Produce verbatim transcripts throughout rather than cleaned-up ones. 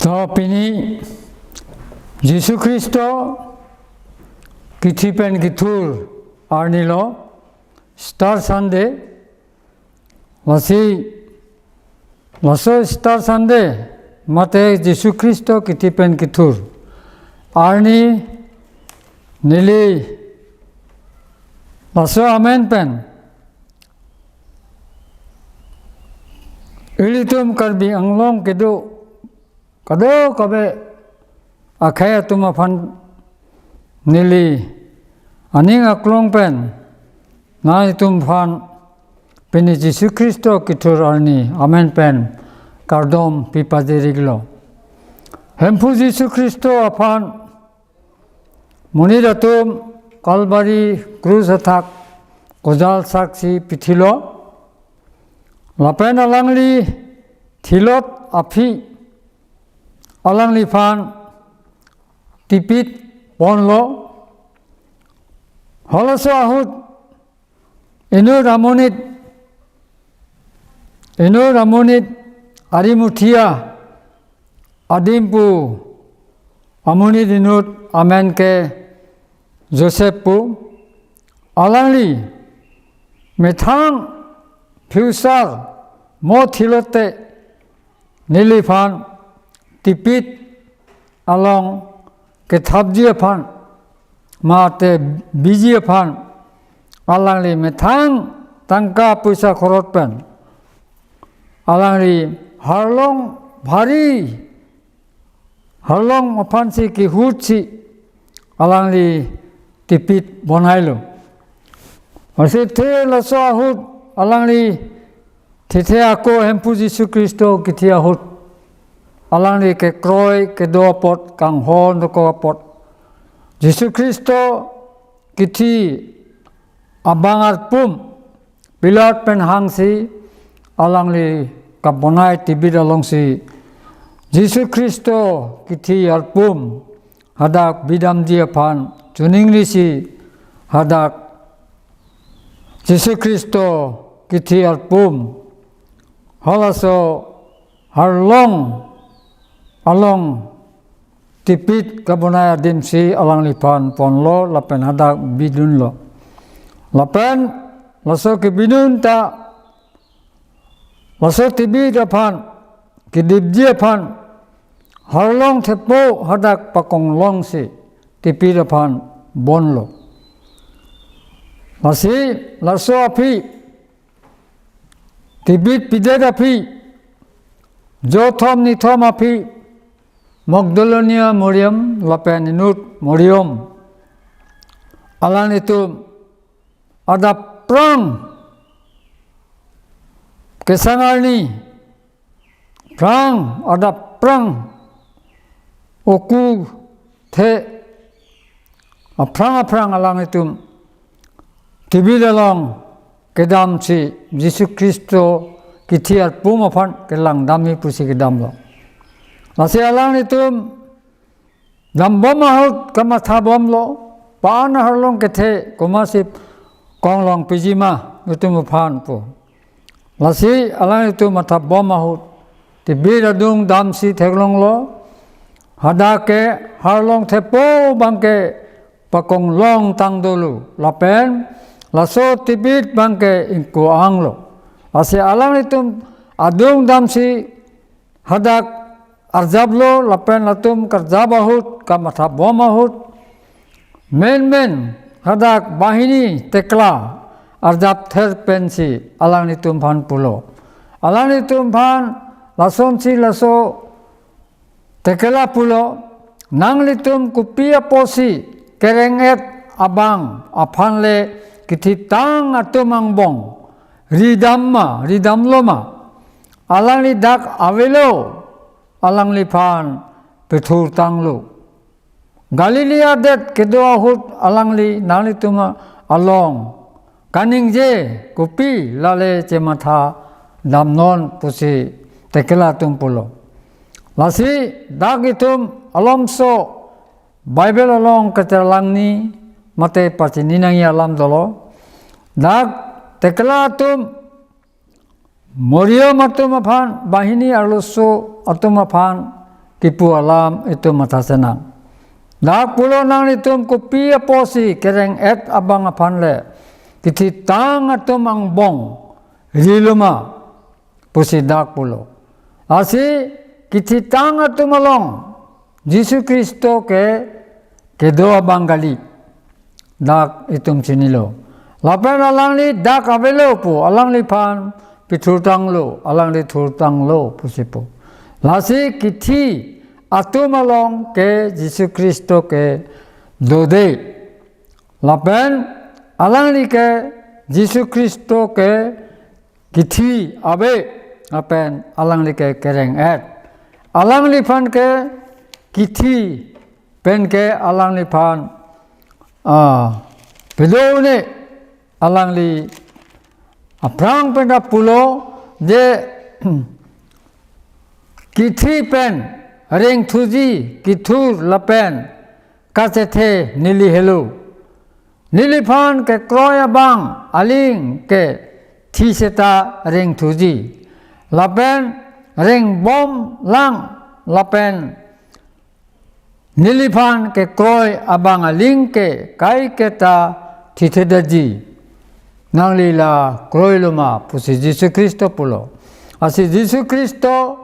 To pini Jisu Khristo kithi pen kethur arni lo, Easter Sunday. Lasi laso Easter Sunday mate Jisu Khristo kithi pen kethur arni neli laso amen pen ilitum Karbi Anglong kedo kadokave akhei atum aphan neli aning aklong pen nanglitum aphan pini Jisu Khristo kethur arni amen pen kardom pipajir-iklo. Hemphu Jisu Khristo aphan monit atum Kalvari krus athak kojal saksi pithilo. Lapen alangli thilot aphi alangliphan tipit ponlo. Halaso ahut inut amonit, inut amonit Arimathea adim pu amonit inut amen ke Joseph pu, alangli methang phusar mo thilote neliphan tipit along kethapji aphan mate biji aphan alangli methang tangka poisa khorot pen alangli harlong bhari harlong aphansi kehutsi alangli tipit bonailo. Lasi the laso ahut alangli thethe ako Hemphu Jisu Khristo kithi ahut alangli kekroi kedo apot, kanghon dokok apot, Jisu Khristo kithi abang arpum Pilat pen hangsi alangli kabonai tipit alongsi Jisu Khristo kithi arpum hadak bidamji aphan chuningrisi hadak Jisu Khristo kithi arpum halaso harlong along tipit kabonai adimsi alangliphan ponlo lapen hadak bidunlo. Lapen laso kebidun ta laso tipit aphan kedipji aphan harlong thepo hadak pakonglongsi tipit aphan bonlo. Lasi laso aphi tipit pidet aphi jothom nithom aphi Magdalena Mariam lapen inut Mariam alanglitum adap prang kesang arni prang adap prang oku the aphrang aphrang alanglitum tipit along kedamsi Jisu Khristo kithi arpum aphan kelangdamji pusi kedamlo. Lasi alanglitum dambom ahut kamathabomlo, pa-an aharlong kethe komatsi konglong pijima itum aphan pu. Lasi alanglitum mathabom ahut tipit adung damsi theklonglo, hadak ke harlong thepo abangke pakonglong tang dolo lapen laso tipit abangke ingko-anglo. Lasi alanglitum adung damsi hadak arjaplo lapen latum karjap ahut kamathabom ahut menmen hadak banghini tekla arjap ther pensi alanglitum aphan pulo. Alanglitum aphan lasonsi laso tekla pulo, nanglitum kopi apotsi kereng-et abang aphan le kethitang atum angbong ridam ma, ridamlo ma? Alangli dak avelo, alangliphan pethurtanglo. Galilee adet kedo ahut alangli nanglitum along kaningje kopi lale chematha damnon pusi tekla atum pulo. Lasi dak itum alomso Bible along kacharlangni mate pachini nangji alam dolo. Dak tekla atum Mariam atum aphan, banghini arloso atum aphan kipu alam itum matha senang. Dak pulo, nanglitum kopi apotsi kereng-et abang aphan le kethitang atum angbong riloma pusi dak pulo. Lasi kethitang atum along Jisu Khristo ke kedo abang kali, dak itum chinilo. Lapen alangli dak avelo pu, alangliphan pithurtanglo, alangli thurtanglo pusi pu. Lasi kethi atum along ke Jisu Khristo ke dode. Lapen alangli ke Jisu Khristo ke kethi ave, lapen alangli ke kereng-et. Alangliphan ke kethi pen ke alangliphan, ah, pilo ne, alangli aphrang pen ta pulo je kethi pen rengthuji kethur lapen kachethe neli helo. Neliphan kekroi abang aling ke thi seta rengthuji, lapen rengbomlang, lapen neliphan kekroi abang aling ke kaiketa thithedetji. Nangli la kroiloma pusi Jisu Khristo pulo. Lasi Jisu Khristo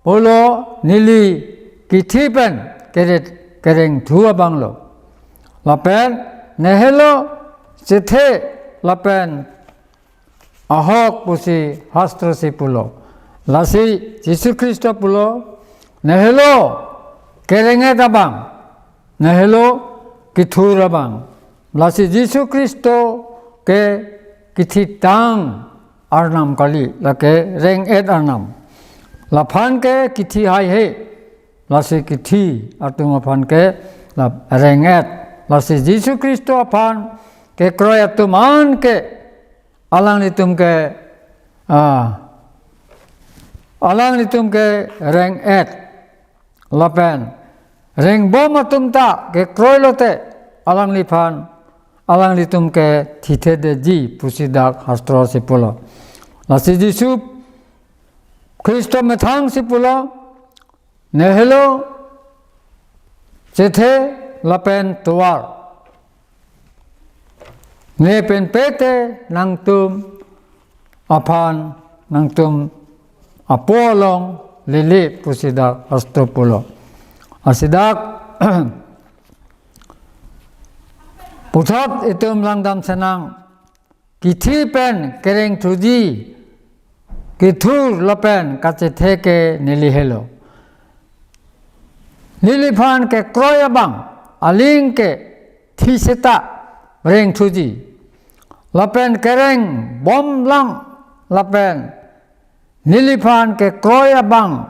pulo, neli kethi pen keret kerengthu abanglo. Lapen nehelo chethe lapen ahok pusi hastro si pulo. Lasi Jisu Khristo pulo, nehelo kereng-et abang, nehelo kethur abang. Lasi Jisu Khristo ke kethitang arnam kali, lake reng-et arnam. Laphan ke kethi haihe, lasi kethi atum aphan ke la reng-et. Lasi Jisu Khristo aphan kekroi atum an ke alanglitum ke, ah, alanglitum ke reng-et. Lapen rengbom atum ta kekroi lote alangliphan, alanglitum ke thithedetji pusi dak hastro si pulo. Lasi Jisu Khristo methang si pulo, nehelo chethe lapen tovar. Ne pen pete nangtum aphan, nangtum apo along lele pusi dak hastro pulo. Lasi dak puthot itum langdam senang, kethi pen kerengthuji kethur lapen kachethe ke neli helo. Neliphan kekroi abang aling ke thi seta rengthuji, lapen kerengbomlang, lapen neliphan kekroi abang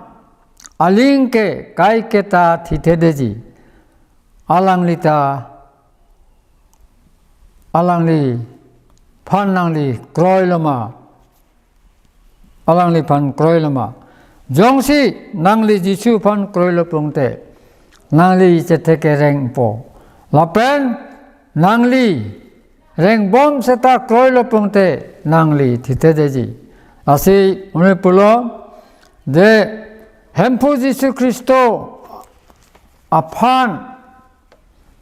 aling ke kaiketa thithedetji. Alangli ta, alangliphan nangli kroiloma, alangliphan kroiloma. Jongsi nangli Jisu aphan kroilo pulote, nangli chethe ke rengpo. Lapen nangli rengbom seta kroilo pulote, nangli thithedetji. Lasi uni pulo, je Hemphu Jisu Khristo aphan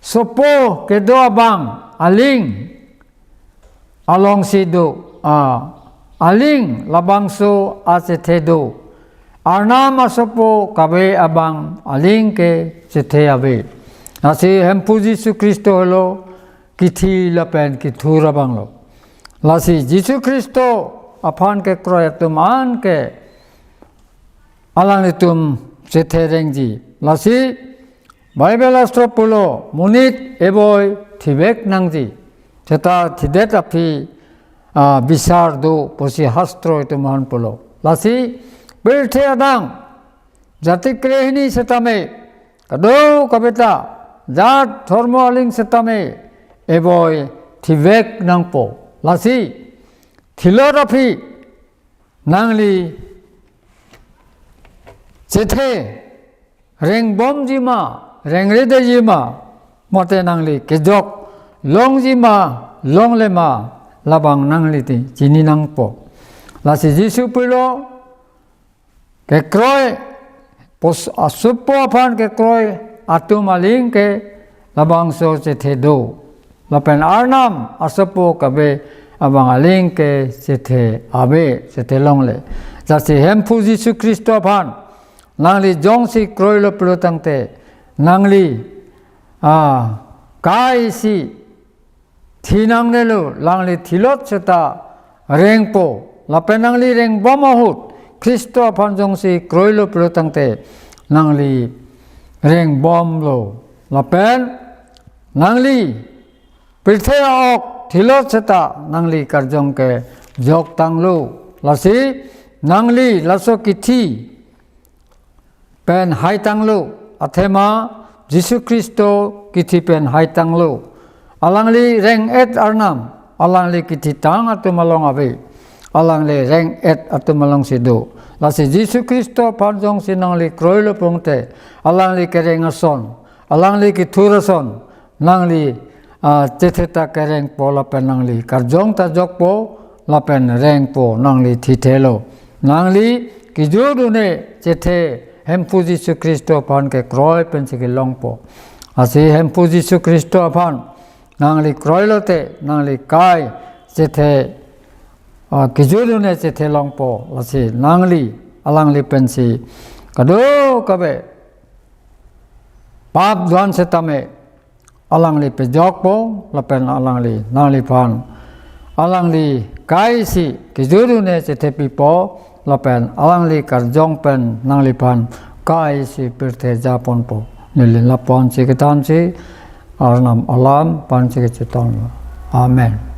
sopo kedo abang aling alongsi do, ah, aling labangso achethe do. Arnam asopo kave abang aling ke chethe ave. Lasi Hemphu Jisu Khristo helo kethi lapen kethur abanglo. Lasi Jisu Khristo aphan kekroi atum an ke alanglitum chethe rengji. Lasi Bible hastro pulo, monit eboi thivek nangji. Seta thidet aphi, ah, bisar do pusi hastro itum aphan pulo. Lasi pirthe adang jati krehini setame, kadokave ta jat dhormo aling setame eboi thivek nangpo. Lasi thilot aphi nangli chethe rengbomji ma, rengredetji ma, mate nangli kejok longji ma, longle ma, labang nangli ti chini nangpo. Lasi Jisu pulo, kekroi Os-, asopo aphan kekroi atum aling ke labangso chethe do. Lapen Arnam asopo kave abang aling ke chethe ave, chethe longle. Lasi Hemphu Jisu Khristo aphan nangli jongsi kroilo pulo tangte, nangli, ah, kaisi thi nangnelo, nangli thilot seta rengpo. Lapen nangli rengbom ahut Khristo aphan jongsi kroilo pulo tangte, nangli rengbomlo. Lapen nangli pirthe ok thilot seta nangli karjong kejok tanglo. Lasi nangli laso kithi pen haitanglo, athema Jisu Khristo kithi pen haitanglo. Alangli reng-et Arnam, alangli kithitang atum along ave, alangli reng-et atum alongsi do. Lasi Jisu Khristo aphan jongsi nangli kroilo pulote, alangli kereng ason, alangli kethur ason, nangli, ah, chethe ta kerengpo lapen nangli karjong ta jokpo lapen rengpo, nangli thithelo. Nangli kejut un-e chethe Hemphu Jisu Khristo aphan kekroi pensi kelongpo. Lasi Hemphu Jisu Khristo aphan nangli kroilote, nangli kai chethe, ah, kejut un-e chethe longpo. Lasi nangli alangli pensi kadokave pap do-an setame alangli pejokpo, lapen alangli nangliphan alangli kaisi kejut un-e chethepipo, lapen alangli karjong pen nangliphan kaisi pirthe japonpo. Neli lapu-ansi kethansi Arnam alam aphansi kachetong. Amen.